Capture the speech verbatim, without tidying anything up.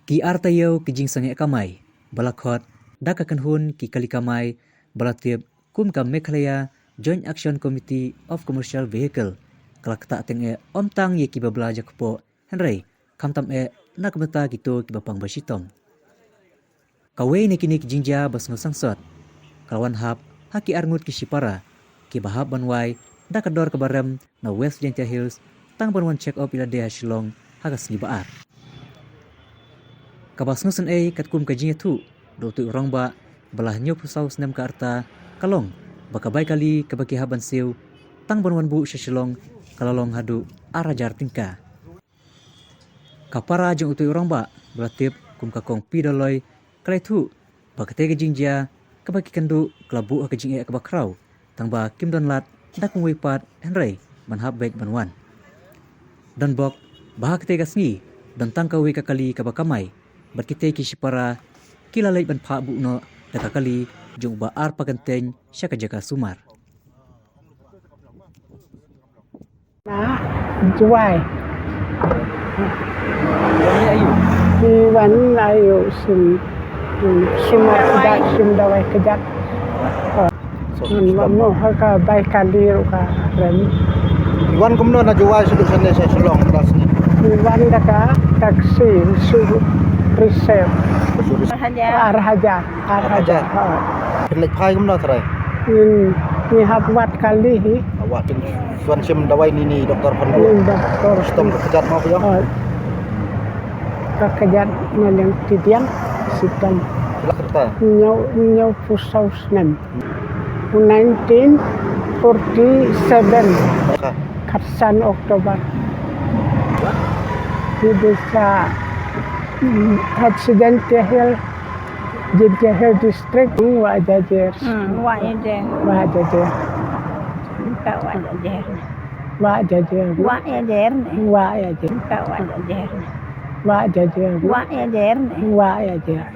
Ki ar taïew ki jingsangeh kamai ba la khot da ka kynhun ki kali kamai ba la tip kum ka Meghalaya Joint Action Committee of Commercial Vehicle ka la ktah tyngeh ym tang ïa kiba bla jakpoh hynrei khamtam eh na ka bynta kito kiba pang ba shitom. Kawei na kine ki jingjia ba sngewsangsot ka la wan hap ha ki arngut ki shipara kiba hap ban wai da ka dor kaba rem na West Jaintia Hills tang ban wan check up ïa lade ha Shillong ha ka sngi ba ar. Kaba sngewsynei katkum ka jingïathuh da uto u rangbah ba la hynñiewphew saw snem ka rta ka long ba ka bai kali kaba ki hap ban siew tang ban wan buh sha Shillong ka la long haduh ar hajar tyngka. Ka para jong uto u rangbah ba la tip kum ka Kong P. Doloi ka la ïathuh ba katei ka jingjia kaba ki kynduh ka la buh ha ka jingeh kaba khraw tang ba kim don lad da kumwei pat hynrei ban hap beit ban wan. Don bok ba ha katei ka sngi don tang kawei ka kali kaba kamai bad kitei ki shipara ki la leit ban phah buh noh da ka kali jong uba ar pakyntein sha ka jaka sumar. Na Jowai. Wan aïu? Wan aïu shim, shim dawai kjat, shim dawai kjat. Wan mo ha ka bai kali ruh ka rem. Wan kumno na Jowai sha Shillong? Wan da ka taxi, Isuzu Preseo. Ar hajar. Ar hajar. Ar hajar. Phin leit phai kumno trai? Ngi hap wad kali hi. Wad phin shuwa shim dawai ni ni doktor phin. Ni doktor. Shitom ka kjat mo phi ong? Ka kjat na liang tidiang shitom. Lak rta. Hynñiew, hynñiewphew saw snem. Nineteen forty-seven. Khatsan October. Ki dei sha Jaintia Hills, Jaintia Hills District, Wah Jajer. Wah Jajer. Wah Jajer. Ka Wah Jajer. Wah Jajer. Wah Jajer. Wah Jajer. Ka Wah Jajer. Wah Jajer. Wah Jajer. Wah Jajer.